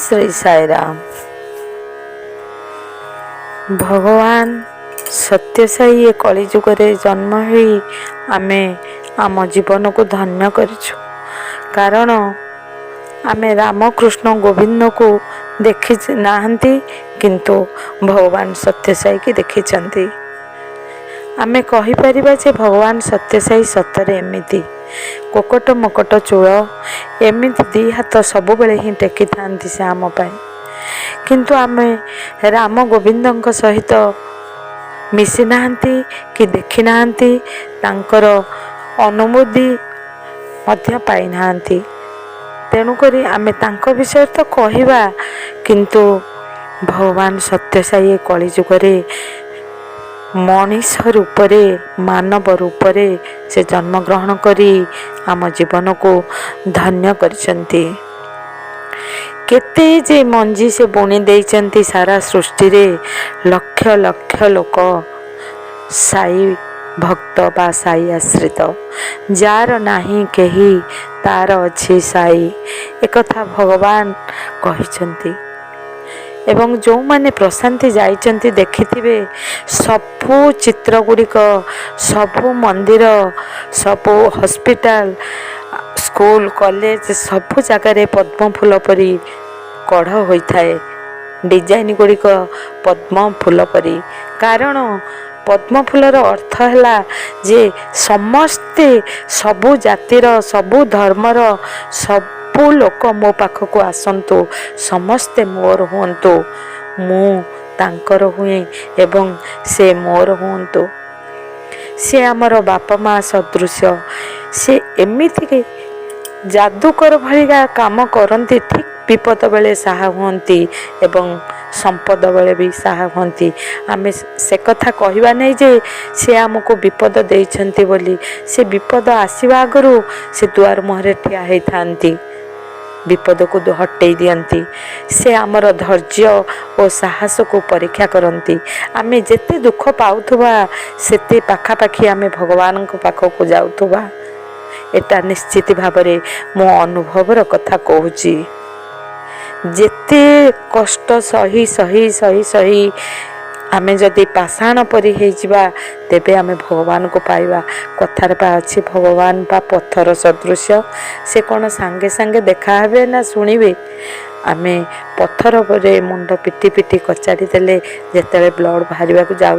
ଶ୍ରୀ ସାଇରାମ। ଭଗବାନ ସତ୍ୟସାଇ ଏ କଳିଯୁଗରେ ଜନ୍ମ ହୋଇ ଆମେ ଆମ ଜୀବନକୁ ଧନ୍ୟ କରିଛୁ, କାରଣ ଆମେ ରାମକୃଷ୍ଣ ଗୋବିନ୍ଦକୁ ଦେଖି ନାହାନ୍ତି, କିନ୍ତୁ ଭଗବାନ ସତ୍ୟସାଇକି ଦେଖିଛନ୍ତି। ଆମେ କହିପାରିବା ଯେ ଭଗବାନ ସତ୍ୟସାଇ ସତରେ ଏମିତି କୋକଟ ମକଟ ଚୂଳ, ଏମିତି ଦୁଇ ହାତ ସବୁବେଳେ ହିଁ ଟେକିଥାନ୍ତି ସେ ଆମ ପାଇଁ। କିନ୍ତୁ ଆମେ ରାମ ଗୋବିନ୍ଦଙ୍କ ସହିତ ମିଶି ନାହାନ୍ତି କି ଦେଖିନାହାନ୍ତି, ତାଙ୍କର ଅନୁମତି ମଧ୍ୟ ପାଇନାହାନ୍ତି। ତେଣୁକରି ଆମେ ତାଙ୍କ ବିଷୟରେ ତ କହିବା, କିନ୍ତୁ ଭଗବାନ ସତ୍ୟସାଇ ଏ କଳିଯୁଗରେ ମଣିଷ ରୂପରେ, ମାନବ ରୂପରେ ସେ ଜନ୍ମଗ୍ରହଣ କରି ଆମ ଜୀବନକୁ ଧନ୍ୟ କରିଛନ୍ତି। କେତେ ଯେ ମଞ୍ଜି ସେ ବୁଣି ଦେଇଛନ୍ତି ସାରା ସୃଷ୍ଟିରେ, ଲକ୍ଷ ଲକ୍ଷ ଲୋକ ସାଇ ଭକ୍ତ ବା ସାଇ ଆଶ୍ରିତ। ଯାର ନାହିଁ କେହି, ତାର ଅଛି ସାଇ, ଏକଥା ଭଗବାନ କହିଛନ୍ତି। ଏବଂ ଯେଉଁମାନେ ପ୍ରଶାନ୍ତି ଯାଇଛନ୍ତି, ଦେଖିଥିବେ ସବୁ ଚିତ୍ର ଗୁଡ଼ିକ, ସବୁ ମନ୍ଦିର, ସବୁ ହସ୍ପିଟାଲ, ସ୍କୁଲ, କଲେଜ, ସବୁ ଜାଗାରେ ପଦ୍ମ ଫୁଲ ପରି କଢ଼ ହୋଇଥାଏ, ଡିଜାଇନ ଗୁଡ଼ିକ ପଦ୍ମ ଫୁଲ ପରି। କାରଣ ପଦ୍ମ ଫୁଲର ଅର୍ଥ ହେଲା ଯେ ସମସ୍ତେ, ସବୁ ଜାତିର, ସବୁ ଧର୍ମର, ସବୁ ଲୋକ ମୋ ପାଖକୁ ଆସନ୍ତୁ, ସମସ୍ତେ ମୋର ହୁଅନ୍ତୁ, ମୁଁ ତାଙ୍କର ହୁଏ ଏବଂ ସେ ମୋର ହୁଅନ୍ତୁ। ସେ ଆମର ବାପା ମା ସଦୃଶ। ସେ ଏମିତି ଯାଦୁକର ଭଳିଆ କାମ କରନ୍ତି, ଠିକ୍ ବିପଦ ବେଳେ ସାହା ହୁଅନ୍ତି ଏବଂ ସମ୍ପଦ ବେଳେ ବି ସାହା ହୁଅନ୍ତି। ଆମେ ସେ କଥା କହିବା ନାହିଁ ଯେ ସେ ଆମକୁ ବିପଦ ଦେଇଛନ୍ତି ବୋଲି। ସେ ବିପଦ ଆସିବା ଆଗରୁ ସେ ଦୁଆର ମୁହଁରେ ଠିଆ ହେଇଥାନ୍ତି, ବିପଦକୁ ହଟେଇ ଦିଅନ୍ତି। ସେ ଆମର ଧୈର୍ଯ୍ୟ ଓ ସାହସକୁ ପରୀକ୍ଷା କରନ୍ତି। ଆମେ ଯେତେ ଦୁଃଖ ପାଉଥିବା, ସେତେ ପାଖାପାଖି ଆମେ ଭଗବାନଙ୍କ ପାଖକୁ ଯାଉଥିବା। ଏଟା ନିଶ୍ଚିତ ଭାବରେ ମୁଁ ଅନୁଭବର କଥା କହୁଛି। ଯେତେ କଷ୍ଟ ସହି ସହି ସହି ସହି ଆମେ ଯଦି ପାଷାଣ ପରି ହେଇଯିବା, ତେବେ ଆମେ ଭଗବାନଙ୍କୁ ପାଇବା। କଥାରେ ପା ଅଛି, ଭଗବାନ ପା ପଥର ସଦୃଶ୍ୟ, ସେ କ'ଣ ସାଙ୍ଗେ ସାଙ୍ଗେ ଦେଖାହେବେ ନା ଶୁଣିବେ? ଆମେ ପଥର ଉପରେ ମୁଣ୍ଡ ପିଟି ପିଟି କଚାଡ଼ି ଦେଲେ ଯେତେବେଳେ ବ୍ଲଡ଼ ବାହାରିବାକୁ ଯାଉ